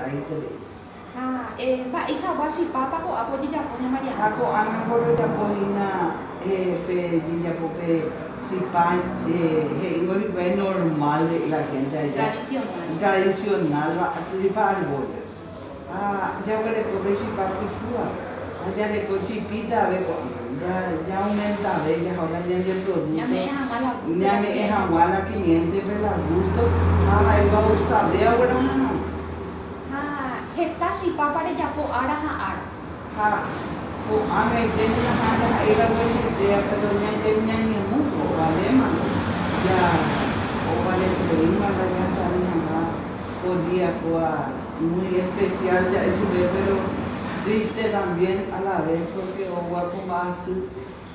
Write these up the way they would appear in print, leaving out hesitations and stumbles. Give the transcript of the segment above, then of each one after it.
avy'aiterei. Ha mba'eichagua chipápa ko'ápe ojejapo ña María Ha Ana? ko'ág̃a ko rojapo hína pe jejapo pe chipa he'íngo hikuái normal he'i la gente allá. Tradicional. Tradicional-va chipa argolla. Ha jaguereko pe chipa kysýva ha jareko chipíta ave ko'ág̃a. Ñaaumentave jaha la ñande producto. Ñame'ẽ hag̃ua la gusto la Ñame'ẽ cliente. hag̃ua la cliente-pe la gusto ha ha'éva ogustave ogueraha hag̃ua. Ha heta chipápa rejapo ára ha ára. Ha ko'ág̃aite ñaha'ã ndaha'éi la upeichaitéva, péro ñañemu ovaléma, ja ovaletereíma la jahasami hag̃ua ko día kóa muy especial ja'e chupe, péro triste también a la vez porque oúva ko mba'asy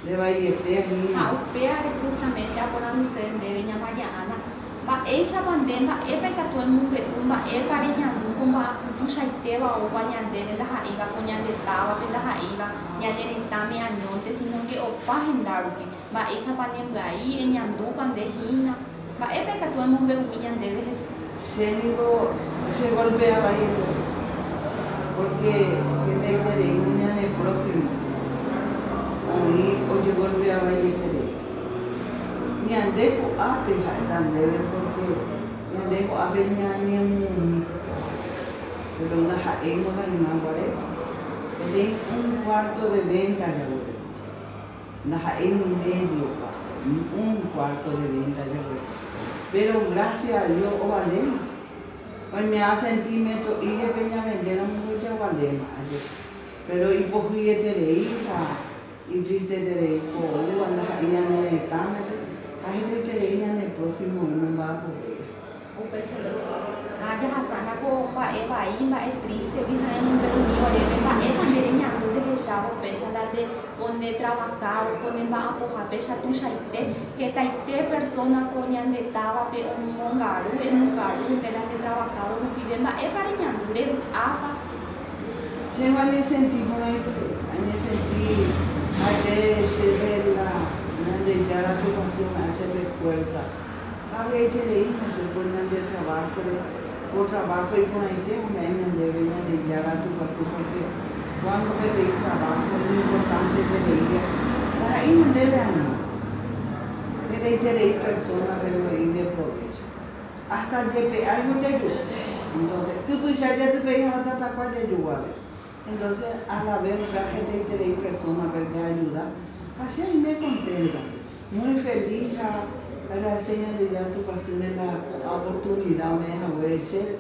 ndevaiete Ha hína. upévare justamente aporanduse ndéve ña María Ana, mba'éichapa nde mba'épa ikatu emombe'u mba'épa reñandu ko mba'asy tuichaitéva oúva ñandéve ndaha'éiva ko ñande távape ndaha'éiva ñane retãme añónte sino que opa henda rupi, mba'éichapa nembyai, eñandúpa nde hína, mba'épa ikatu emombe'umi ñandéve hese. Che ningo chegolpea vaieterei, pórke hetaiterei ñane próhimo oĩ ojegolpea vaieterei. Ñande ko'ápe ha'éta ndéve pórke ñande ko'ápe ñañemumi, péro ndaha'éingo la yma guaréicha. Peteĩ un kuárto de vénta jaguereko. Ndaha'éi ni médio kuárto, un kuárto de vénta jaguereko. Péro grásia a Dios ovaléma. Oime'ã sentímetro'i jepe ñavendéramo ndojagualéma ajepe. Péro ipohyieterei ha itristeterei ko oúva ndaha'éi ñane retãmepe ha hetaiterei ñane prójimo oĩ nomba'apovéiva. Upéicharõ, ha jahasána ko mba'e vai, mba'e trístegui ha emombe'umi oréve mba'épa nde reñandu rehechávo péicha la nde ko nde travahávo, ko ne mba'apoha péicha tuichaite, hetaite persóna ko ñande távape omongaru, emongaru nde la nde travahádo rupive, mba'épa reñandu, revy'ápa? Chéngo añesenti porãiterei, añesenti ha'ete chéve la Ñandejára tupãsy ome'ẽ chéve fuérsa. Avy'aiterei che ko ñande traváhore, ko traváho iporãite ome'ẽ ñandéve Ñandejára Tupãsy pórke kóango peteĩ traváho iñimportantetereíva ndaha'éi ñandéve añónte. Hetaiterei persónape roĩ ideprovécho. Hasta jepe'áivo jaju. Entonces, typycha jatypei ha tatakua jajuguave. Entonces, a la vez upéva hetaiterei persónape jaajuda ha che aime contenta, muy feliz ha agradece Ñandejára Tupãsýre la ko'ã oportunidad ome'ẽ haguére chéve.